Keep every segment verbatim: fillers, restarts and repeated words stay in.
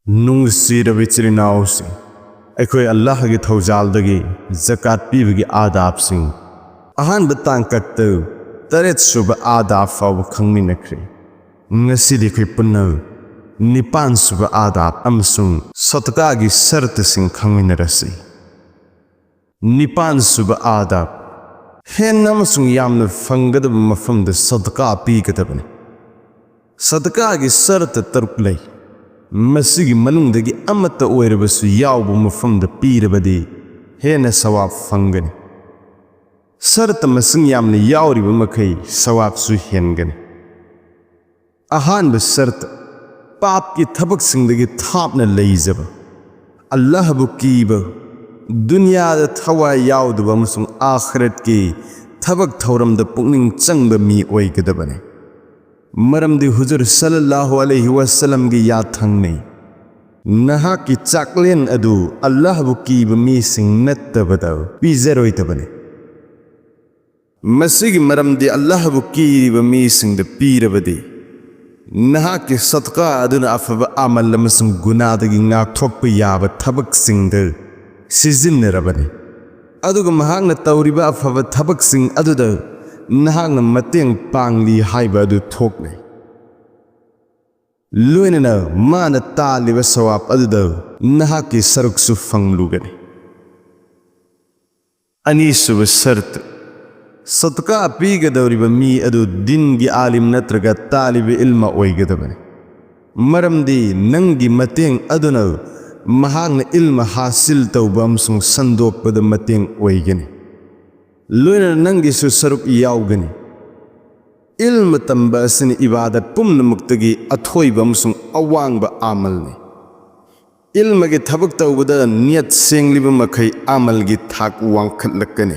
ꯅꯨꯡꯁꯤꯔꯕ ꯏꯆꯤꯜ ꯏꯅꯥꯎꯁꯤꯡ, ꯑꯩꯈꯣꯏ ꯑꯜꯂꯥꯍꯒꯤ ꯊꯧꯖꯥꯜꯗꯒꯤ ꯖꯀꯥꯠ ꯄꯤꯕꯒꯤ ꯑꯥꯗꯥꯕꯁꯤꯡ ꯑꯍꯥꯟꯕ ꯇꯥꯡꯀꯛꯇ ꯇꯔꯦꯠ ꯁꯨꯕ ꯑꯥꯗꯥꯕ ꯐꯥꯎꯕ ꯈꯪꯃꯤꯟꯅꯈ꯭ꯔꯦ꯫ ꯉꯁꯤꯗꯤ ꯑꯩꯈꯣꯏ ꯄꯨꯟꯅ ꯅꯤꯄꯥꯟ ꯁꯨꯕ ꯑꯥꯗꯥꯕ ꯑꯃꯁꯨꯡ ꯁꯗꯀꯥꯒꯤ ꯁꯔꯇꯁꯤꯡ ꯈꯪꯃꯤꯟꯅꯔꯁꯤ꯫ ꯅꯤꯄꯥꯟ ꯁꯨꯕ ꯑꯥꯗꯥꯕ: ꯍꯦꯟꯅ ꯑꯃꯁꯨꯡ ꯌꯥꯝꯅ ꯐꯪꯒꯗꯕ ꯃꯐꯝꯗ ꯁꯗꯀꯥ ꯄꯤꯒꯗꯕꯅꯤ꯫ ꯁꯗꯀꯥꯒꯤ ꯁꯔꯇ ꯇꯔꯨꯛ ꯂꯩ꯫ ꯃꯁꯤꯒꯤ ꯃꯅꯨꯡꯗꯒꯤ ꯑꯃꯠꯇ ꯑꯣꯏꯔꯕꯁꯨ ꯌꯥꯎꯕ ꯃꯐꯝꯗ ꯄꯤꯔꯕꯗꯤ ꯍꯦꯟꯅ ꯁꯋꯥꯕ ꯐꯪꯒꯅꯤ꯫ ꯁꯔꯇ ꯃꯁꯤꯡ ꯌꯥꯝꯅ ꯌꯥꯎꯔꯤꯕ ꯃꯈꯩ ꯁꯋꯥꯕꯁꯨ ꯍꯦꯟꯒꯅꯤ꯫ ꯑꯍꯥꯟꯕ ꯁꯔꯇ: ꯄꯥꯞꯀꯤ ꯊꯕꯛꯁꯤꯡꯗꯒꯤ ꯊꯥꯞꯅ ꯂꯩꯖꯕ, ꯑꯜꯂꯥꯍꯕꯨ ꯀꯤꯕ, ꯗꯨꯅꯤꯌꯥꯗ ꯊꯋꯥꯏ ꯌꯥꯎꯗꯕ ꯑꯃꯁꯨꯡ ꯑꯥꯈꯤꯔꯠꯀꯤ ꯊꯕꯛ ꯊꯧꯔꯝꯗ ꯄꯨꯛꯅꯤꯡ ꯆꯪꯕ ꯃꯤ ꯑꯣꯏꯒꯗꯕꯅꯤ꯫ ꯃꯔꯝꯗꯤ ꯍꯨꯖꯨꯔ ꯁꯜꯂꯜꯂꯥꯍꯨ ꯑꯂꯩꯍꯤ ꯋꯥꯁꯜꯂꯝꯒꯤ ꯌꯥꯊꯪꯅꯤ, "ꯅꯍꯥꯛꯀꯤ ꯆꯥꯛꯂꯦꯟ ꯑꯗꯨ ꯑꯜꯂꯥꯍꯕꯨ ꯀꯤꯕ ꯃꯤꯁꯤꯡ ꯅꯠꯇꯕꯗ ꯄꯤꯖꯔꯣꯏꯗꯕꯅꯤ"꯫ ꯃꯁꯤꯒꯤ ꯃꯔꯝꯗꯤ ꯑꯜꯂꯥꯍꯕꯨ ꯀꯤꯔꯤꯕ ꯃꯤꯁꯤꯡꯗ ꯄꯤꯔꯕꯗꯤ ꯅꯍꯥꯛꯀꯤ ꯁꯗꯀꯥ ꯑꯗꯨꯅ ꯑꯐꯕ ꯑꯃꯜ ꯑꯃꯁꯨꯡ ꯒꯨꯅꯥꯗꯒꯤ ꯉꯥꯛꯊꯣꯛꯄ ꯌꯥꯕ ꯊꯕꯛꯁꯤꯡꯗ ꯁꯤꯖꯤꯟꯅꯔꯕꯅꯤ꯫ ꯑꯗꯨꯒ ꯃꯍꯥꯛꯅ ꯇꯧꯔꯤꯕ ꯑꯐꯕ ꯊꯕꯛꯁꯤꯡ ꯑꯗꯨꯗ ꯅꯍꯥꯛꯅ ꯃꯇꯦꯡ ꯄꯥꯡꯂꯤ ꯍꯥꯏꯕ ꯑꯗꯨ ꯊꯣꯛꯂꯦ꯫ ꯂꯣꯏꯅꯅ ꯃꯥꯅ ꯇꯥꯜꯂꯤꯕ ꯁꯋꯥꯕ ꯑꯗꯨꯗ ꯅꯍꯥꯛꯀꯤ ꯁꯔꯨꯛꯁꯨ ꯐꯪꯂꯨꯒꯅꯤ꯫ ꯑꯅꯤꯁꯨꯕ ꯁꯔꯇ: ꯁꯗꯀꯥ ꯄꯤꯒꯗꯧꯔꯤꯕ ꯃꯤ ꯑꯗꯨ ꯗꯤꯟꯒꯤ ꯑꯥꯂꯤꯝ ꯅꯠꯇ꯭ꯔꯒ ꯇꯥꯂꯤꯕ ꯏꯜꯃ ꯑꯣꯏꯒꯗꯕꯅꯤ꯫ ꯃꯔꯝꯗꯤ ꯅꯪꯒꯤ ꯃꯇꯦꯡ ꯑꯗꯨꯅ ꯃꯍꯥꯛꯅ ꯏꯜꯃ ꯍꯥꯁꯤꯜ ꯇꯧꯕ ꯑꯃꯁꯨꯡ ꯁꯟꯗꯣꯛꯄꯗ ꯃꯇꯦꯡ ꯑꯣꯏꯒꯅꯤ꯫ ꯂꯣꯏꯅꯅ ꯅꯪꯒꯤꯁꯨ ꯁꯔꯨꯛ ꯌꯥꯎꯒꯅꯤ꯫ ꯏꯜꯃ ꯇꯝꯕ ꯑꯁꯤꯅ ꯏꯕꯥꯗꯠ ꯄꯨꯝꯅꯃꯛꯇꯒꯤ ꯑꯊꯣꯏꯕ ꯑꯃꯁꯨꯡ ꯑꯋꯥꯡꯕ ꯑꯃꯜꯅꯤ꯫ ꯏꯜꯃꯒꯤ ꯊꯕꯛ ꯇꯧꯕꯗ ꯅꯤꯌꯠ ꯁꯦꯡꯂꯤꯕ ꯃꯈꯩ ꯑꯃꯜꯒꯤ ꯊꯥꯛ ꯋꯥꯡꯈꯠꯂꯛꯀꯅꯤ꯫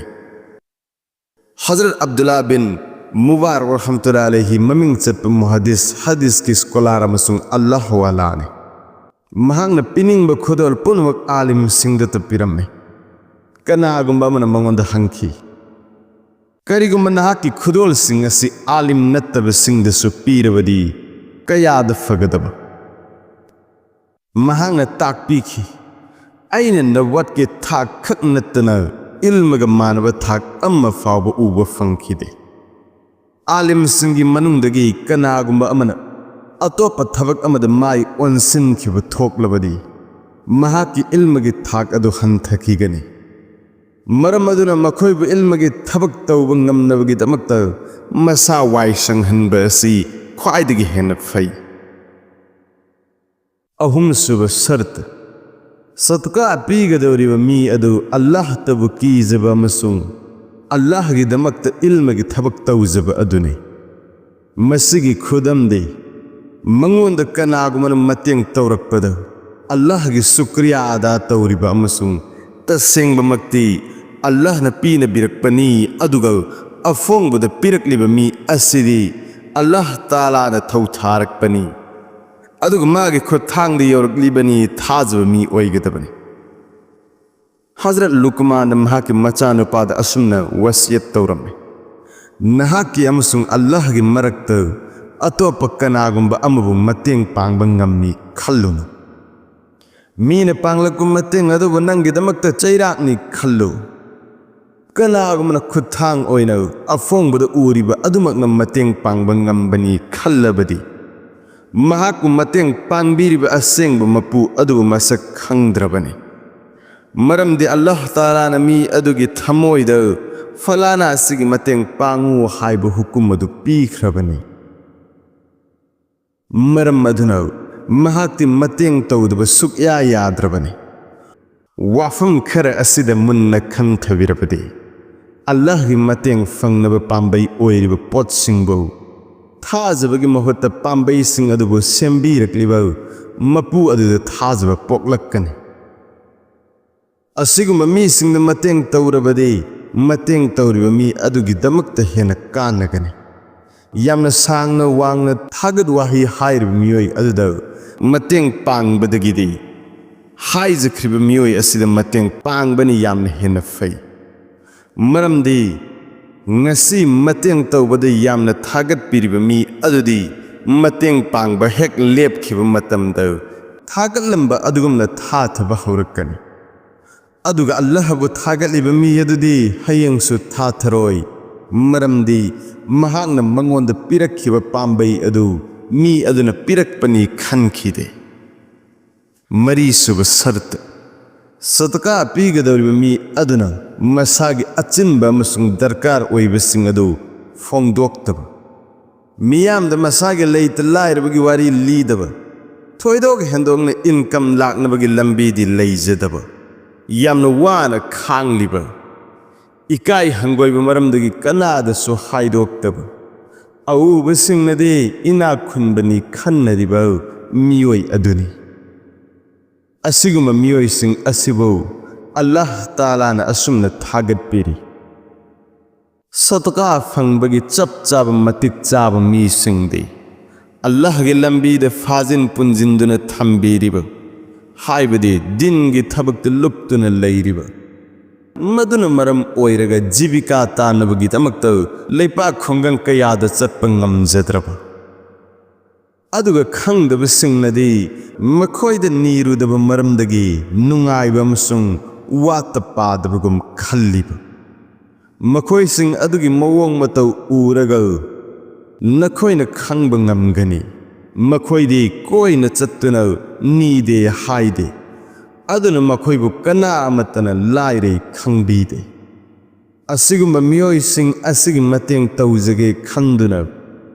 ꯍꯖꯔꯠ ꯑꯕꯗꯨꯜꯂꯥ ꯕꯤꯟ ꯃꯨꯕꯥꯔꯛ ꯔꯍꯃꯇꯨꯜꯂꯥꯍꯤ ꯑꯂꯩꯍꯤ ꯃꯃꯤꯡ ꯆꯠꯄ ꯃꯨꯍꯗꯤꯁ, ꯍꯗꯤꯁꯀꯤ ꯁ꯭ꯀꯣꯂꯥꯔ ꯑꯃꯁꯨꯡ ꯑꯜꯂꯥꯍꯋꯥꯂꯥꯅꯤ꯫ ꯃꯍꯥꯛꯅ ꯄꯤꯅꯤꯡꯕ ꯈꯨꯗꯣꯜ ꯄꯨꯝꯅꯃꯛ ꯑꯥꯂꯤꯝꯁꯤꯡꯗ ꯄꯤꯔꯝꯃꯤ꯫ ꯀꯅꯥꯒꯨꯝꯕ ꯑꯃꯅ ꯃꯉꯣꯟꯗ ꯍꯪꯈꯤ, "ꯀꯔꯤꯒꯨꯝꯕ ꯅꯍꯥꯛꯀꯤ ꯈꯨꯗꯣꯜꯁꯤꯡ ꯑꯁꯤ ꯑꯥꯂꯤꯝ ꯅꯠꯇꯕꯁꯤꯡꯗꯁꯨ ꯄꯤꯔꯕꯗꯤ ꯀꯌꯥꯗ ꯐꯒꯗꯕ?" ꯃꯍꯥꯛꯅ ꯇꯥꯛꯄꯤꯈꯤ, "ꯑꯩꯅ ꯅꯕꯨꯋꯠꯀꯤ ꯊꯥꯛ ꯈꯛ ꯅꯠꯇꯅ ꯏꯜꯃꯒ ꯃꯥꯟꯅꯕ ꯊꯥꯛ ꯑꯃ ꯐꯥꯎꯕ ꯎꯕ ꯐꯪꯈꯤꯗꯦ꯫" ꯑꯥꯂꯤꯝꯁꯤꯡꯒꯤ ꯃꯅꯨꯡꯗꯒꯤ ꯀꯅꯥꯒꯨꯝꯕ ꯑꯃꯅ ꯑꯇꯣꯞꯄ ꯊꯕꯛ ꯑꯃꯗ ꯃꯥꯏ ꯑꯣꯟꯁꯤꯟꯈꯤꯕ ꯊꯣꯛꯂꯕꯗꯤ, ꯃꯍꯥꯛꯀꯤ ꯏꯜꯃꯒꯤ ꯊꯥꯛ ꯑꯗꯨ ꯍꯟꯊꯈꯤꯒꯅꯤ꯫ ꯃꯔꯝ ꯑꯗꯨꯅ ꯃꯈꯣꯏꯕꯨ ꯏꯜꯃꯒꯤ ꯊꯕꯛ ꯇꯧꯕ ꯉꯝꯅꯕꯒꯤꯗꯃꯛꯇ ꯃꯁꯥ ꯋꯥꯏ ꯁꯪꯍꯟꯕ ꯑꯁꯤ ꯈ꯭ꯋꯥꯏꯗꯒꯤ ꯍꯦꯟꯅ ꯐꯩ꯫ ꯑꯍꯨꯝꯁꯨꯕ ꯁꯔꯠ, ꯁꯗꯀꯥ ꯄꯤꯒꯗꯧꯔꯤꯕ ꯃꯤ ꯑꯗꯨ ꯑꯜꯂꯥꯍꯇꯕꯨ ꯀꯤꯖꯕ ꯑꯃꯁꯨꯡ ꯑꯜꯂꯥꯍꯒꯤꯗꯃꯛꯇ ꯏꯜꯃꯒꯤ ꯊꯕꯛ ꯇꯧꯖꯕ ꯑꯗꯨꯅꯤ꯫ ꯃꯁꯤꯒꯤ ꯈꯨꯗꯝꯗꯤ, ꯃꯉꯣꯟꯗ ꯀꯅꯥꯒꯨꯝꯕꯅ ꯃꯇꯦꯡ ꯇꯧꯔꯛꯄꯗ ꯑꯜꯂꯥꯍꯒꯤ ꯁꯨꯀ꯭ꯔꯤꯌꯥ ꯑꯗꯥ ꯇꯧꯔꯤꯕ ꯑꯃꯁꯨꯡ ꯇꯁꯦꯡꯕꯃꯛꯇꯤ ꯑꯜꯂꯥꯍꯅ ꯄꯤꯅꯕꯤꯔꯛꯄꯅꯤ, ꯑꯗꯨꯒ ꯑꯐꯣꯡꯕꯗ ꯄꯤꯔꯛꯂꯤꯕ ꯃꯤ ꯑꯁꯤꯗꯤ ꯑꯜꯂꯥꯍ ꯇꯥꯂꯥꯅ ꯊꯧꯊꯥꯔꯛꯄꯅꯤ, ꯑꯗꯨꯒ ꯃꯥꯒꯤ ꯈꯨꯠꯊꯥꯡꯗ ꯌꯧꯔꯛꯂꯤꯕꯅꯤ ꯊꯥꯖꯕ ꯃꯤ ꯑꯣꯏꯒꯗꯕꯅꯤ꯫ ꯍꯖꯔꯠ ꯂꯨꯀꯃꯥꯟꯅ ꯃꯍꯥꯛꯀꯤ ꯃꯆꯥꯅꯨꯄꯥꯗ ꯑꯁꯨꯝꯅ ꯋꯁꯤꯌꯠ ꯇꯧꯔꯝꯃꯤ, "ꯅꯍꯥꯛꯀꯤ ꯑꯃꯁꯨꯡ ꯑꯜꯂꯥꯍꯒꯤ ꯃꯔꯛꯇ ꯑꯇꯣꯞꯄ ꯀꯅꯥꯒꯨꯝꯕ ꯑꯃꯕꯨ ꯃꯇꯦꯡ ꯄꯥꯡꯕ ꯉꯝꯃꯤ ꯈꯜꯂꯨꯅꯨ꯫ ꯃꯤꯅ ꯄꯥꯡꯂꯛꯄ ꯃꯇꯦꯡ ꯑꯗꯨꯕꯨ ꯅꯪꯒꯤꯗꯃꯛꯇ ꯆꯩꯔꯥꯛꯅꯤ ꯈꯜꯂꯨ꯫ ꯀꯅꯥꯒꯨꯝꯕꯅ ꯈꯨꯠꯊꯥꯡ ꯑꯣꯏꯅ ꯑꯐꯣꯡꯕꯗ ꯎꯔꯤꯕ ꯑꯗꯨꯃꯛꯅ ꯃꯇꯦꯡ ꯄꯥꯡꯕ ꯉꯝꯕꯅꯤ ꯈꯜꯂꯕꯗꯤ, ꯃꯍꯥꯛꯄꯨ ꯃꯇꯦꯡ ꯄꯥꯡꯕꯤꯔꯤꯕ ꯑꯁꯦꯡꯕ ꯃꯄꯨ ꯑꯗꯨꯕꯨ ꯃꯁꯛ ꯈꯪꯗ꯭ꯔꯕꯅꯤ꯫ ꯃꯔꯝꯗꯤ ꯑꯜꯂꯥꯍ ꯇꯥꯂꯥꯅ ꯃꯤ ꯑꯗꯨꯒꯤ ꯊꯃꯣꯏꯗ ꯐꯂꯥꯅꯥ ꯑꯁꯤꯒꯤ ꯃꯇꯦꯡ ꯄꯥꯡꯉꯨ ꯍꯥꯏꯕ ꯍꯨꯀꯨꯝ ꯑꯗꯨ ꯄꯤꯈ꯭ꯔꯕꯅꯤ꯫ ꯃꯔꯝ ꯑꯗꯨꯅ ꯃꯍꯥꯛꯇꯤ ꯃꯇꯦꯡ ꯇꯧꯗꯕ ꯁꯨꯛꯌꯥ ꯌꯥꯗ꯭ꯔꯕꯅꯤ꯫" ꯋꯥꯐꯝ ꯈꯔ ꯑꯁꯤꯗ ꯃꯨꯟꯅ ꯈꯟꯊꯕꯤꯔꯕꯗꯤ, ꯑꯜꯂꯥꯍꯒꯤ ꯃꯇꯦꯡ ꯐꯪꯅꯕ ꯄꯥꯝꯕꯩ ꯑꯣꯏꯔꯤꯕ ꯄꯣꯠꯁꯤꯡꯕꯨ ꯊꯥꯖꯕꯒꯤ ꯃꯍꯨꯠꯇ ꯄꯥꯝꯕꯩꯁꯤꯡ ꯑꯗꯨꯕꯨ ꯁꯦꯝꯕꯤꯔꯛꯂꯤꯕ ꯃꯄꯨ ꯑꯗꯨꯗ ꯊꯥꯖꯕ ꯄꯣꯛꯂꯛꯀꯅꯤ꯫ ꯑꯁꯤꯒꯨꯝꯕ ꯃꯤꯁꯤꯡꯗ ꯃꯇꯦꯡ ꯇꯧꯔꯕꯗꯤ, ꯃꯇꯦꯡ ꯇꯧꯔꯤꯕ ꯃꯤ ꯑꯗꯨꯒꯤꯗꯃꯛꯇ ꯍꯦꯟꯅ ꯀꯥꯟꯅꯒꯅꯤ꯫ ꯌꯥꯝꯅ ꯁꯥꯡꯅ ꯋꯥꯡꯅ ꯊꯥꯒꯠ ꯋꯥꯍꯩ ꯍꯥꯏꯔꯤꯕ ꯃꯤꯑꯣꯏ ꯑꯗꯨꯗ ꯃꯇꯦꯡ ꯄꯥꯡꯕꯗꯒꯤꯗꯤ ꯍꯥꯏꯖꯈ꯭ꯔꯤꯕ ꯃꯤꯑꯣꯏ ꯑꯁꯤꯗ ꯃꯇꯦꯡ ꯄꯥꯡꯕꯅ ꯌꯥꯝꯅ ꯍꯦꯟꯅ ꯐꯩ꯫ ꯃꯔꯝꯗꯤ ꯉꯁꯤ ꯃꯇꯦꯡ ꯇꯧꯕꯗ ꯌꯥꯝꯅ ꯊꯥꯒꯠꯄꯤꯔꯤꯕ ꯃꯤ ꯑꯗꯨꯗꯤ ꯃꯇꯦꯡ ꯄꯥꯡꯕ ꯍꯦꯛ ꯂꯦꯞꯈꯤꯕ ꯃꯇꯝꯗ ꯊꯥꯒꯠꯂꯝꯕ ꯑꯗꯨꯒꯨꯝꯅ ꯊꯥꯊꯕ ꯍꯧꯔꯛꯀꯅꯤ꯫ ꯑꯗꯨꯒ ꯑꯜꯂꯥꯍꯕꯨ ꯊꯥꯒꯠꯂꯤꯕ ꯃꯤ ꯑꯗꯨꯗꯤ ꯍꯌꯦꯡꯁꯨ ꯊꯥꯊꯔꯣꯏ, ꯃꯔꯝꯗꯤ ꯃꯍꯥꯛꯅ ꯃꯉꯣꯟꯗ ꯄꯤꯔꯛꯈꯤꯕ ꯄꯥꯝꯕꯩ ꯑꯗꯨ ꯃꯤ ꯑꯗꯨꯅ ꯄꯤꯔꯛꯄꯅꯤ ꯈꯟꯈꯤꯗꯦ꯫ ꯃꯔꯤꯁꯨꯕ ꯁꯔꯠ, ꯁꯗꯀꯥ ꯄꯤꯒꯗꯧꯔꯤꯕ ꯃꯤ ꯑꯗꯨꯅ ꯃꯁꯥꯒꯤ ꯑꯆꯤꯟꯕ ꯑꯃꯁꯨꯡ ꯗꯔꯀꯥꯔ ꯑꯣꯏꯕꯁꯤꯡ ꯑꯗꯨ ꯐꯣꯡꯗꯣꯛꯇꯕ, ꯃꯤꯌꯥꯝꯗ ꯃꯁꯥꯒꯤ ꯂꯩꯇ ꯂꯥꯏꯔꯕꯒꯤ ꯋꯥꯔꯤ ꯂꯤꯗꯕ, ꯊꯣꯏꯗꯣꯛ ꯍꯦꯟꯗꯣꯛꯅ ꯏꯟꯀꯝ ꯂꯥꯛꯅꯕꯒꯤ ꯂꯝꯕꯤꯗꯤ ꯂꯩꯖꯗꯕ, ꯌꯥꯝꯅ ꯋꯥꯅ ꯈꯥꯡꯂꯤꯕ, ꯏꯀꯥꯏ ꯍꯪꯒꯣꯏꯕ ꯃꯔꯝꯗꯒꯤ ꯀꯅꯥꯗꯁꯨ ꯍꯥꯏꯗꯣꯛꯇꯕ, ꯑꯎꯕꯁꯤꯡꯅꯗꯤ ꯏꯅꯥꯛ ꯈꯨꯟꯕꯅꯤ ꯈꯟꯅꯔꯤꯕ ꯃꯤꯑꯣꯏ ꯑꯗꯨꯅꯤ꯫ ꯑꯁꯤꯒꯨꯝꯕ ꯃꯤꯑꯣꯏꯁꯤꯡ ꯑꯁꯤꯕꯨ ꯑꯜꯂꯥꯍ ꯇꯥꯂꯥꯅ ꯑꯁꯨꯝꯅ ꯊꯥꯒꯠꯄꯤꯔꯤ, ꯁꯗꯀꯥ ꯐꯪꯕꯒꯤ ꯆꯞ ꯆꯥꯕ ꯃꯇꯤꯛ ꯆꯥꯕ ꯃꯤꯁꯤꯡꯗꯤ ꯑꯜꯂꯥꯍꯒꯤ ꯂꯝꯕꯤꯗ ꯐꯥꯖꯤꯟ ꯄꯨꯟꯖꯤꯟꯗꯨꯅ ꯊꯝꯕꯤꯔꯤꯕ, ꯍꯥꯏꯕꯗꯤ ꯗꯤꯟꯒꯤ ꯊꯕꯛꯇ ꯂꯨꯞꯇꯨꯅ ꯂꯩꯔꯤꯕ, ꯃꯗꯨꯅ ꯃꯔꯝ ꯑꯣꯏꯔꯒ ꯖꯤꯕꯤꯀꯥ ꯇꯥꯟꯅꯕꯒꯤꯗꯃꯛꯇ ꯂꯩꯄꯥꯛ ꯈꯨꯡꯒꯪ ꯀꯌꯥꯗ ꯆꯠꯄ ꯉꯝꯖꯗ꯭ꯔꯕ, ꯑꯗꯨꯒ ꯈꯪꯗꯕꯁꯤꯡꯅꯗꯤ ꯃꯈꯣꯏꯗ ꯅꯤꯔꯨꯗꯕ ꯃꯔꯝꯗꯒꯤ ꯅꯨꯡꯉꯥꯏꯕ ꯑꯃꯁꯨꯡ ꯋꯥꯠꯇ ꯄꯥꯗꯕꯒꯨꯝ ꯈꯜꯂꯤꯕ, ꯃꯈꯣꯏꯁꯤꯡ ꯑꯗꯨꯒꯤ ꯃꯑꯣꯡ ꯃꯇꯧ ꯎꯔꯒ ꯅꯈꯣꯏꯅ ꯈꯪꯕ ꯉꯝꯒꯅꯤ꯫ ꯃꯈꯣꯏꯗꯤ ꯀꯣꯏꯅ ꯆꯠꯇꯨꯅ ꯅꯤꯗꯦ ꯍꯥꯏꯗꯦ, ꯑꯗꯨꯅ ꯃꯈꯣꯏꯕꯨ ꯀꯅꯥ ꯑꯃꯠꯇꯅ ꯂꯥꯏꯔꯩ ꯈꯪꯕꯤꯗꯦ꯫ ꯑꯁꯤꯒꯨꯝꯕ ꯃꯤꯑꯣꯏꯁꯤꯡ ꯑꯁꯤꯒꯤ ꯃꯇꯦꯡ ꯇꯧꯖꯒꯦ ꯈꯟꯗꯨꯅ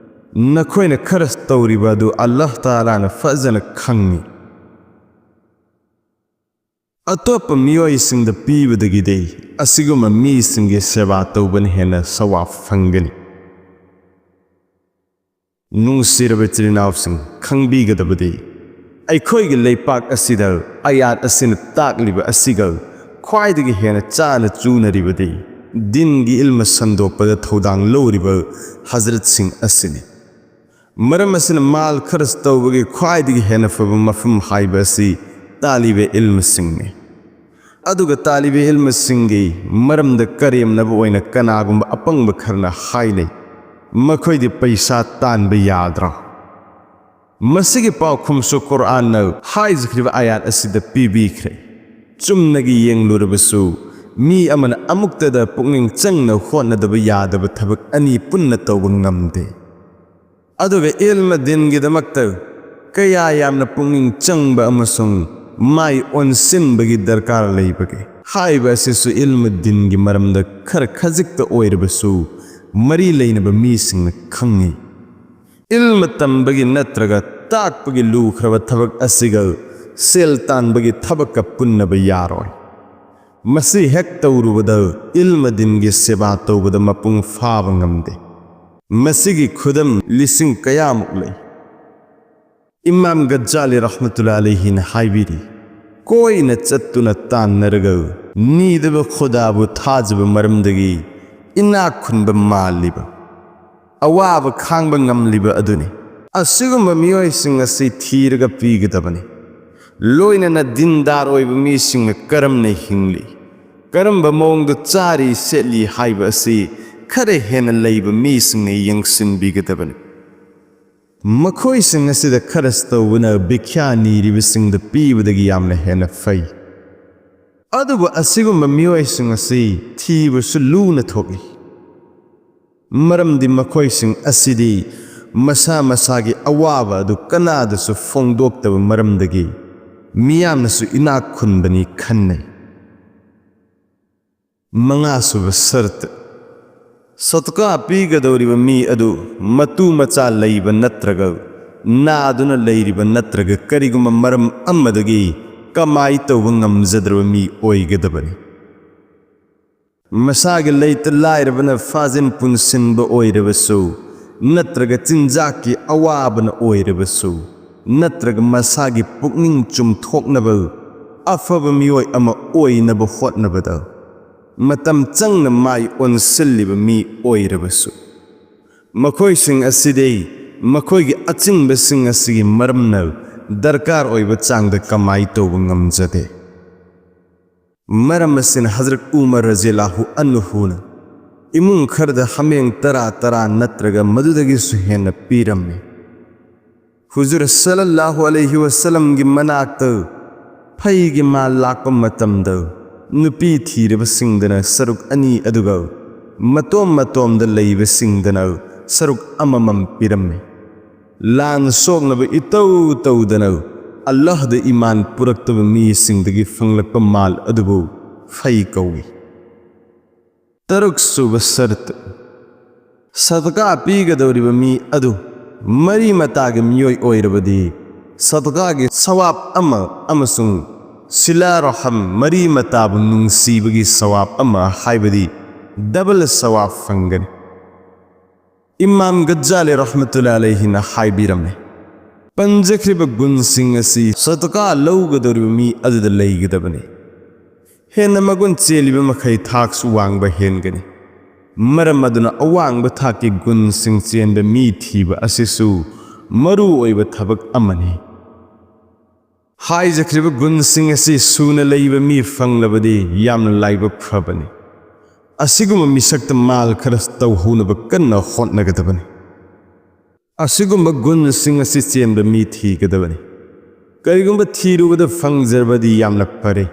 ꯅꯈꯣꯏꯅ ꯈꯔꯁ ꯇꯧꯔꯤꯕ ꯑꯗꯨ ꯑꯜꯂꯥꯍ ꯇꯥꯂꯥꯅ ꯐꯖꯅ ꯈꯪꯏ꯫ ꯑꯇꯣꯞꯄ ꯃꯤꯑꯣꯏꯁꯤꯡꯗ ꯄꯤꯕꯗꯒꯤꯗꯤ ꯑꯁꯤꯒꯨꯝꯕ ꯃꯤꯁꯤꯡꯒꯤ ꯁꯦꯕꯥ ꯇꯧꯕꯅ ꯍꯦꯟꯅ ꯁꯋꯥꯕ ꯐꯪꯒꯅꯤ꯫ ꯅꯨꯡꯁꯤꯔꯕ ꯏꯆꯤꯜ ꯏꯅꯥꯎꯁꯤꯡ, ꯈꯪꯕꯤꯒꯗꯕꯗꯤ ꯑꯩꯈꯣꯏꯒꯤ ꯂꯩꯄꯥꯛ ꯑꯁꯤꯗ ꯑꯌꯥꯠ ꯑꯁꯤꯅ ꯇꯥꯛꯂꯤꯕ ꯑꯁꯤꯒ ꯈ꯭ꯋꯥꯏꯗꯒꯤ ꯍꯦꯟꯅ ꯆꯥꯅ ꯆꯨꯅꯔꯤꯕꯗꯤ ꯗꯤꯟꯒꯤ ꯏꯜꯃ ꯁꯟꯗꯣꯛꯄꯗ ꯊꯧꯗꯥꯡ ꯂꯧꯔꯤꯕ ꯍꯖꯔꯠꯁꯤꯡ ꯑꯁꯤꯅꯤ꯫ ꯃꯔꯝ ꯑꯁꯤꯅ ꯃꯥꯜ ꯈꯔꯁ ꯇꯧꯕꯒꯤ ꯈ꯭ꯋꯥꯏꯗꯒꯤ ꯍꯦꯟꯅ ꯐꯕ ꯃꯐꯝ ꯍꯥꯏꯕ ꯑꯁꯤ ꯇꯥꯂꯤꯕꯦ ꯏꯜꯃꯁꯤꯡꯅꯤ꯫ ꯑꯗꯨꯒ ꯇꯥꯂꯤꯕꯦ ꯏꯜꯃꯁꯤꯡꯒꯤ ꯃꯔꯝꯗ ꯀꯔꯦꯝꯅꯕ ꯑꯣꯏꯅ ꯀꯅꯥꯒꯨꯝꯕ ꯑꯄꯪꯕ ꯈꯔꯅ ꯍꯥꯏꯅꯩ, "ꯃꯈꯣꯏꯗꯤ ꯄꯩꯁꯥ ꯇꯥꯟꯕ ꯌꯥꯗ꯭ꯔꯣ?" ꯃꯁꯤꯒꯤ ꯄꯥꯎꯈꯨꯝꯁꯨ ꯀꯨꯔꯑꯥꯟꯅ ꯍꯥꯏꯖꯈ꯭ꯔꯤꯕ ꯑꯥꯌꯥꯠ ꯑꯁꯤꯗ ꯄꯤꯕꯤꯈ꯭ꯔꯦ꯫ ꯆꯨꯝꯅꯒꯤ ꯌꯦꯡꯂꯨꯔꯕꯁꯨ, ꯃꯤ ꯑꯃꯅ ꯑꯃꯨꯛꯇꯗ ꯄꯨꯛꯅꯤꯡ ꯆꯪꯅ ꯍꯣꯠꯅꯗꯕ ꯌꯥꯗꯕ ꯊꯕꯛ ꯑꯅꯤ ꯄꯨꯟꯅ ꯇꯧꯕ ꯉꯝꯗꯦ꯫ ꯑꯗꯨꯒ ꯏꯜꯃ ꯗꯤꯟꯒꯤꯗꯃꯛꯇ ꯀꯌꯥ ꯌꯥꯝꯅ ꯄꯨꯛꯅꯤꯡ ꯆꯪꯕ ꯑꯃꯁꯨꯡ ꯃꯥꯏ ꯑꯣꯟꯁꯤꯟꯕꯒꯤ ꯗꯔꯀꯥꯔ ꯂꯩꯕꯒꯦ ꯍꯥꯏꯕ ꯑꯁꯤꯁꯨ ꯏꯜꯃ ꯗꯤꯟꯒꯤ ꯃꯔꯝꯗ ꯈꯔ ꯈꯖꯤꯛꯇ ꯑꯣꯏꯔꯕꯁꯨ ꯃꯔꯤ ꯂꯩꯅꯕ ꯃꯤꯁꯤꯡꯅ ꯈꯪꯉꯤ꯫ ꯏꯜꯃ ꯇꯝꯕꯒꯤ ꯅꯠꯇ꯭ꯔꯒ ꯇꯥꯛꯄꯒꯤ ꯂꯨꯈ꯭ꯔꯕ ꯊꯕꯛ ꯑꯁꯤꯒ ꯁꯦꯜ ꯇꯥꯟꯕꯒꯤ ꯊꯕꯛꯀ ꯄꯨꯟꯅꯕ ꯌꯥꯔꯣꯏ꯫ ꯃꯁꯤ ꯍꯦꯛ ꯇꯧꯔꯨꯕꯗ ꯏꯜꯃ ꯗꯤꯟꯒꯤ ꯁꯦꯕꯥ ꯇꯧꯕꯗ ꯃꯄꯨꯡ ꯐꯥꯕ ꯉꯝꯗꯦ꯫ ꯃꯁꯤꯒꯤ ꯈꯨꯗꯝ ꯂꯤꯁꯤꯡ ꯀꯌꯥꯃꯨꯛ ꯂꯩ꯫ ꯏꯃꯥꯝ ꯒꯖꯥꯂꯤ ꯔꯍꯃꯇꯨꯜꯂꯥ ꯑꯂꯩꯍꯤꯅ ꯍꯥꯏꯕꯤꯔꯤ, ꯀꯣꯏꯅ ꯆꯠꯇꯨꯅ ꯇꯥꯟꯅꯔꯒ ꯅꯤꯗꯕ ꯈꯨꯗꯥꯕꯨ ꯊꯥꯖꯕ ꯃꯔꯝꯗꯒꯤ ꯏꯅꯥꯛ ꯈꯨꯟꯕ ꯃꯥꯜꯂꯤꯕ, ꯑꯋꯥꯕ ꯈꯥꯡꯕ ꯉꯝꯂꯤꯕ ꯑꯗꯨꯅꯤ꯫ ꯑꯁꯤꯒꯨꯝꯕ ꯃꯤꯑꯣꯏꯁꯤꯡ ꯑꯁꯤ ꯊꯤꯔꯒ ꯄꯤꯒꯗꯕꯅꯤ꯫ ꯂꯣꯏꯅꯅ ꯗꯤꯟꯗꯥꯔ ꯑꯣꯏꯕ ꯃꯤꯁꯤꯡꯅ ꯀꯔꯝꯅ ꯍꯤꯡꯂꯤ, ꯀꯔꯝꯕ ꯃꯑꯣꯡꯗ ꯆꯥꯔꯤ ꯁꯦꯠꯂꯤ ꯍꯥꯏꯕ ꯑꯁꯤ ꯈꯔ ꯍꯦꯟꯅ ꯂꯩꯕ ꯃꯤꯁꯤꯡꯅ ꯌꯦꯡꯁꯤꯟꯕꯤꯒꯗꯕꯅꯤ꯫ ꯃꯈꯣꯏꯁꯤꯡ ꯑꯁꯤꯗ ꯈꯔꯁ ꯇꯧꯕꯅ ꯚꯤꯈ꯭ꯌꯥ ꯅꯤꯔꯤꯕꯁꯤꯡꯗ ꯄꯤꯕꯗꯒꯤ ꯌꯥꯝꯅ ꯍꯦꯟꯅ ꯐꯩ꯫ ꯑꯗꯨꯕꯨ ꯑꯁꯤꯒꯨꯝꯕ ꯃꯤꯑꯣꯏꯁꯤꯡ ꯑꯁꯤ ꯊꯤꯕꯁꯨ ꯂꯨꯅ ꯊꯣꯛꯏ, ꯃꯔꯝꯗꯤ ꯃꯈꯣꯏꯁꯤꯡ ꯑꯁꯤꯗꯤ ꯃꯁꯥ ꯃꯁꯥꯒꯤ ꯑꯋꯥꯕ ꯑꯗꯨ ꯀꯅꯥꯗꯁꯨ ꯐꯣꯡꯗꯣꯛꯇꯕ ꯃꯔꯝꯗꯒꯤ ꯃꯤꯌꯥꯝꯅꯁꯨ ꯏꯅꯥꯛ ꯈꯨꯟꯕꯅꯤ ꯈꯟꯅꯩ꯫ ꯃꯉꯥꯁꯨꯕ ꯁꯔꯠ, ꯁꯗꯀꯥ ꯄꯤꯒꯗꯧꯔꯤꯕ ꯃꯤ ꯑꯗꯨ ꯃꯇꯨ ꯃꯆꯥ ꯂꯩꯕ ꯅꯠꯇ꯭ꯔꯒ ꯅꯥꯗꯨꯅ ꯂꯩꯔꯤꯕ ꯅꯠꯇ꯭ꯔꯒ ꯀꯔꯤꯒꯨꯝꯕ ꯃꯔꯝ ꯑꯃꯗꯒꯤ ꯀꯃꯥꯏ ꯇꯧꯕ ꯉꯝꯖꯗ꯭ꯔꯕ ꯃꯤ ꯑꯣꯏꯒꯗꯕꯅꯤ꯫ ꯃꯁꯥꯒꯤ ꯂꯩꯇ ꯂꯥꯏꯔꯕꯅ ꯐꯥꯖꯤꯟ ꯄꯨꯟꯁꯤꯟꯕ ꯑꯣꯏꯔꯕꯁꯨ, ꯅꯠꯇ꯭ꯔꯒ ꯆꯤꯟꯖꯥꯛꯀꯤ ꯑꯋꯥꯕꯅ ꯑꯣꯏꯔꯕꯁꯨ, ꯅꯠꯇ꯭ꯔꯒ ꯃꯁꯥꯒꯤ ꯄꯨꯛꯅꯤꯡ ꯆꯨꯝꯊꯣꯛꯅꯕ ꯑꯐꯕ ꯃꯤꯑꯣꯏ ꯑꯃ ꯑꯣꯏꯅꯕ ꯍꯣꯠꯅꯕꯗ ꯃꯇꯝ ꯆꯪꯅ ꯃꯥꯏ ꯑꯣꯟꯁꯤꯜꯂꯤꯕ ꯃꯤ ꯑꯣꯏꯔꯕꯁꯨ, ꯃꯈꯣꯏꯁꯤꯡ ꯑꯁꯤꯗꯤ ꯃꯈꯣꯏꯒꯤ ꯑꯆꯤꯡꯕꯁꯤꯡ ꯑꯁꯤꯒꯤ ꯃꯔꯝꯅ ꯗꯔꯀꯥꯔ ꯑꯣꯏꯕ ꯆꯥꯡꯗ ꯀꯃꯥꯏ ꯇꯧꯕ ꯉꯝꯖꯗꯦ꯫ ꯃꯔꯝ ꯑꯁꯤꯅ ꯍꯖꯔꯠ ꯎꯃꯔ ꯔꯖꯤꯌꯜꯂꯥꯍꯨ ꯑꯟꯍꯨꯅ ꯏꯃꯨꯡ ꯈꯔꯗ ꯍꯥꯃꯦꯡ ꯇꯔꯥ, ꯇꯔꯥ ꯅꯠꯇ꯭ꯔꯒ ꯃꯗꯨꯗꯒꯤꯁꯨ ꯍꯦꯟꯅ ꯄꯤꯔꯝꯃꯤ꯫ ꯍꯨꯖꯨꯔ ꯁꯜꯂꯜꯂꯥꯍꯨ ꯑꯂꯩꯍꯤ ꯋꯁꯜꯂꯝꯒꯤ ꯃꯅꯥꯛꯇ ꯐꯩꯒꯤ ꯃꯥꯜ ꯂꯥꯛꯄ ꯃꯇꯝꯗ, ꯅꯨꯄꯤ ꯊꯤꯔꯕꯁꯤꯡꯗꯅ ꯁꯔꯨꯛ ꯑꯅꯤ ꯑꯗꯨꯒ ꯃꯇꯣꯝ ꯃꯇꯣꯝꯗ ꯂꯩꯕꯁꯤꯡꯗꯅ ꯁꯔꯨꯛ ꯑꯃꯃꯝ ꯄꯤꯔꯝꯃꯤ꯫ ꯂꯥꯟ ꯁꯣꯛꯅꯕ ꯏꯇꯧ ꯇꯧꯗꯅ ꯑꯜꯂꯥꯍꯗ ꯏꯃꯥꯟ ꯄꯨꯔꯛꯇꯕ ꯃꯤꯁꯤꯡꯗꯒꯤ ꯐꯪꯂꯛꯄ ꯃꯥꯜ ꯑꯗꯨꯕꯨ ꯐꯩ ꯀꯧꯏ꯫ ꯇꯔꯨꯛꯁꯨꯕ ꯁꯔꯠ, ꯁꯗꯀꯥ ꯄꯤꯒꯗꯧꯔꯤꯕ ꯃꯤ ꯑꯗꯨ ꯃꯔꯤ ꯃꯇꯥꯒꯤ ꯃꯤꯑꯣꯏ ꯑꯣꯏꯔꯕꯗꯤ, ꯁꯗꯀꯥꯒꯤ ꯁꯋꯥꯕ ꯑꯃ ꯑꯃꯁꯨꯡ ꯁꯤꯂꯥ ꯔꯍꯝ, ꯃꯔꯤ ꯃꯇꯥꯕꯨ ꯅꯨꯡꯁꯤꯕꯒꯤ ꯁꯋꯥꯕ ꯑꯃ, ꯍꯥꯏꯕꯗꯤ ꯗꯕꯜ ꯁꯋꯥꯕ ꯐꯪꯒꯅꯤ꯫ ꯏꯃꯥꯝ ꯒꯖꯥꯂꯤ ꯔꯍꯃꯇꯨꯜꯂꯥꯍꯤ ꯑꯂꯩꯍꯤꯅ ꯍꯥꯏꯕꯤꯔꯝꯃꯤ, ꯄꯟꯖꯈ꯭ꯔꯤꯕ ꯒꯨꯟꯁꯤꯡ ꯑꯁꯤ ꯁꯗꯀꯥ ꯂꯧꯒꯗꯧꯔꯤꯕ ꯃꯤ ꯑꯗꯨꯗ ꯂꯩꯒꯗꯕꯅꯤ꯫ ꯍꯦꯟꯅ ꯃꯒꯨꯟ ꯆꯦꯜꯂꯤꯕ ꯃꯈꯩ ꯊꯥꯛꯁꯨ ꯋꯥꯡꯕ ꯍꯦꯟꯒꯅꯤ꯫ ꯃꯔꯝ ꯑꯗꯨꯅ ꯑꯋꯥꯡꯕ ꯊꯥꯛꯀꯤ ꯒꯨꯟꯁꯤꯡ ꯆꯦꯟꯕ ꯃꯤ ꯊꯤꯕ ꯑꯁꯤꯁꯨ ꯃꯔꯨ ꯑꯣꯏꯕ ꯊꯕꯛ ꯑꯃꯅꯤ꯫ ꯍꯥꯏꯖꯈ꯭ꯔꯤꯕ ꯒꯨꯟꯁꯤꯡ ꯑꯁꯤ ꯁꯨꯅ ꯂꯩꯕ ꯃꯤ ꯐꯪꯂꯕꯗꯤ ꯌꯥꯝꯅ ꯂꯥꯏꯕꯛ ꯐꯕꯅꯤ꯫ ꯑꯁꯤꯒꯨꯝꯕ ꯃꯤꯁꯛꯇ ꯃꯥꯜ ꯈꯔ ꯇꯧꯍꯧꯅꯕ ꯀꯟꯅ ꯍꯣꯠꯅꯒꯗꯕꯅꯤ꯫ ꯑꯁꯤꯒꯨꯝꯕ ꯒꯨꯟꯁꯤꯡ ꯑꯁꯤ ꯆꯦꯟꯕ ꯃꯤ ꯊꯤꯒꯗꯕꯅꯤ꯫ ꯀꯔꯤꯒꯨꯝꯕ ꯊꯤꯔꯨꯕꯗ ꯐꯪꯖꯔꯕꯗꯤ ꯌꯥꯝꯅ ꯐꯔꯦ,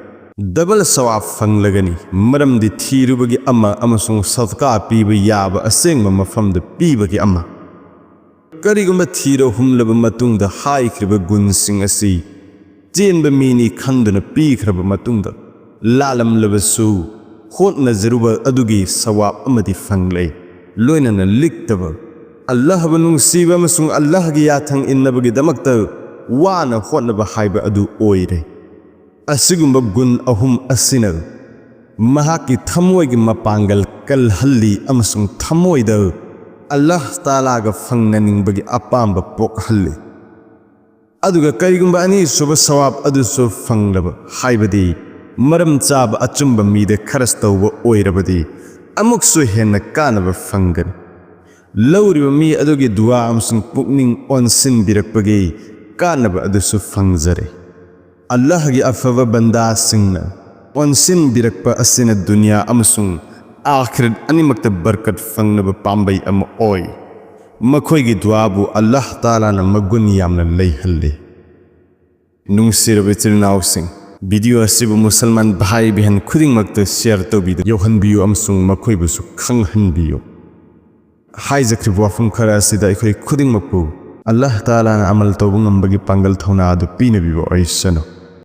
ꯗꯕꯜ ꯁꯋꯥꯕ ꯐꯪꯂꯒꯅꯤ, ꯃꯔꯝꯗꯤ ꯊꯤꯔꯨꯕꯒꯤ ꯑꯃ ꯑꯃꯁꯨꯡ ꯁꯗꯀꯥ ꯄꯤꯕ ꯌꯥꯕ ꯑꯁꯦꯡꯕ ꯃꯐꯝꯗ ꯄꯤꯕꯒꯤ ꯑꯃ꯫ ꯀꯔꯤꯒꯨꯝꯕ ꯊꯤꯔꯍꯨꯝꯂꯕ ꯃꯇꯨꯡꯗ ꯍꯥꯏꯈ꯭ꯔꯤꯕ ꯒꯨꯟꯁꯤꯡ ꯑꯁꯤ ꯆꯦꯟꯕ ꯃꯤꯅꯤ ꯈꯟꯗꯨꯅ ꯄꯤꯈ꯭ꯔꯕ ꯃꯇꯨꯡꯗ, ꯂꯥꯜꯂꯝꯂꯕꯁꯨ ꯍꯣꯠꯅꯖꯔꯨꯕ ꯑꯗꯨꯒꯤ ꯁꯋꯥꯕ ꯑꯃꯗꯤ ꯐꯪꯂꯦ꯫ ꯂꯣꯏꯅꯅ ꯂꯤꯛꯇꯕ, ꯑꯜꯂꯥꯍꯕꯨ ꯅꯨꯡꯁꯤꯕ ꯑꯃꯁꯨꯡ ꯑꯜꯂꯥꯍꯒꯤ ꯌꯥꯊꯪ ꯏꯟꯅꯕꯒꯤꯗꯃꯛꯇ ꯋꯥꯅ ꯍꯣꯠꯅꯕ ꯍꯥꯏꯕ ꯑꯗꯨ ꯑꯣꯏꯔꯦ꯫ ꯑꯁꯤꯒꯨꯝꯕ ꯒꯨꯟ ꯑꯍꯨꯝ ꯑꯁꯤꯅ ꯃꯍꯥꯛꯀꯤ ꯊꯃꯣꯏꯒꯤ ꯃꯄꯥꯡꯒꯜ ꯀꯜꯍꯜꯂꯤ ꯑꯃꯁꯨꯡ ꯊꯃꯣꯏꯗ ꯑꯜꯂꯥꯍ ꯇꯥꯂꯥꯒ ꯐꯪꯅꯅꯤꯡꯕꯒꯤ ꯑꯄꯥꯝꯕ ꯄꯣꯛꯍꯜꯂꯤ꯫ ꯑꯗꯨꯒ ꯀꯔꯤꯒꯨꯝꯕ ꯑꯅꯤꯁꯨꯕ ꯁꯋꯥꯕ ꯑꯗꯨꯁꯨ ꯐꯪꯂꯕ, ꯍꯥꯏꯕꯗꯤ ꯃꯔꯝ ꯆꯥꯕ ꯑꯆꯨꯝꯕ ꯃꯤꯗ ꯈꯔꯁ ꯇꯧꯕ ꯑꯣꯏꯔꯕꯗꯤ, ꯑꯃꯨꯛꯁꯨ ꯍꯦꯟꯅ ꯀꯥꯟꯅꯕ ꯐꯪꯒꯅꯤ꯫ ꯂꯧꯔꯤꯕ ꯃꯤ ꯑꯗꯨꯒꯤ ꯗꯨꯋꯥ ꯑꯃꯁꯨꯡ ꯄꯨꯛꯅꯤꯡ ꯑꯣꯟꯁꯤꯟꯕꯤꯔꯛꯄꯒꯤ ꯀꯥꯟꯅꯕ ꯑꯗꯨꯁꯨ ꯐꯪꯖꯔꯦ꯫ ꯑꯜꯂꯥꯍꯒꯤ ꯑꯐꯕ ꯕꯟꯗꯥꯁꯤꯡꯅ ꯑꯣꯟꯁꯤꯟꯕꯤꯔꯛꯄ ꯑꯁꯤꯅ ꯗꯨꯅꯤꯌꯥ ꯑꯃꯁꯨꯡ ꯑꯥꯈꯤꯔꯠ ꯑꯅꯤꯃꯛꯇ ꯕꯔꯀꯠ ꯐꯪꯅꯕ ꯄꯥꯝꯕꯩ ꯑꯃ ꯑꯣꯏ꯫ ꯃꯈꯣꯏꯒꯤ ꯗꯨꯋꯥꯕꯨ ꯑꯜꯂꯥꯍ ꯇꯥꯂꯥꯅ ꯃꯒꯨꯟ ꯌꯥꯝꯅ ꯂꯩꯍꯜꯂꯤ꯫ ꯅꯨꯡꯁꯤꯔꯕ ꯏꯆꯤꯜ ꯏꯅꯥꯎꯁꯤꯡ, ꯚꯤꯗꯤꯑꯣ ꯑꯁꯤꯕꯨ ꯃꯨꯁꯜꯃꯥꯟ ꯚꯥꯏ ꯕꯍꯟ ꯈꯨꯗꯤꯡꯃꯛꯇ ꯁꯤꯌꯔ ꯇꯧꯕꯤꯗꯨꯅ ꯌꯧꯍꯟꯕꯤꯌꯨ ꯑꯃꯁꯨꯡ ꯃꯈꯣꯏꯕꯨꯁꯨ ꯈꯪꯍꯟꯕꯤꯌꯨ꯫ ꯍꯥꯏꯖꯈ꯭ꯔꯤꯕ ꯋꯥꯐꯝ ꯈꯔ ꯑꯁꯤꯗ ꯑꯩꯈꯣꯏ ꯈꯨꯗꯤꯡꯃꯛꯄꯨ ꯑꯜꯂꯥꯍ ꯇꯥꯂꯥꯅ ꯑꯃꯜ ꯇꯧꯕ ꯉꯝꯕꯒꯤ ꯄꯥꯡꯒꯜ ꯊꯧꯅꯥ ꯑꯗꯨ ꯄꯤꯅꯕꯤꯕ ꯑꯣꯏꯁꯅꯨ꯫